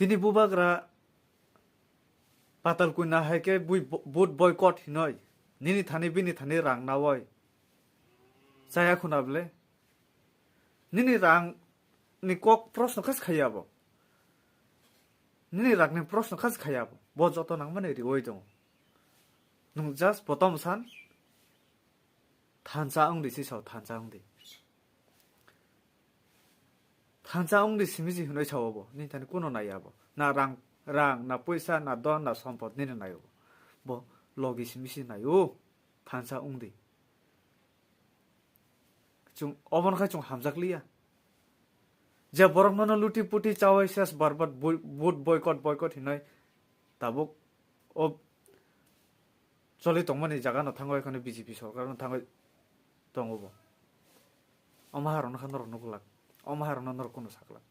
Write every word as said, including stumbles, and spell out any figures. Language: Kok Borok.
Tini bubagra patal kuina hai khe bui bo-, vote boycott hinoi. Nini thani bini thani rang nawoi. Chaya khuna bele. Nini rang ni kok proshno khas khaya bo. Nini rang ni proshno khas khaya bo. Bo joto nangmani rioi tongo. Nung just potom san. Thansa wng di si sao, thansa wng di. Thansa wng di simi si hinoi sao bo. Nini thani kuno nai abo. Na rang, rang, na poisa, na don, na sompot nini nai abo. Bo logi simi si nai o. Thansa wng di. Chung, obono khai chung hamjak liya. Je borok nono luti puti chawai ses barbat boi-, vote boycott, boycott hinoi tabuk o choli tongmani jaga no thangoi khano B J P sorkar no thangoi tongo bo. Omo harok no kha norok nukulak. Omo harok no norok kuno saklak.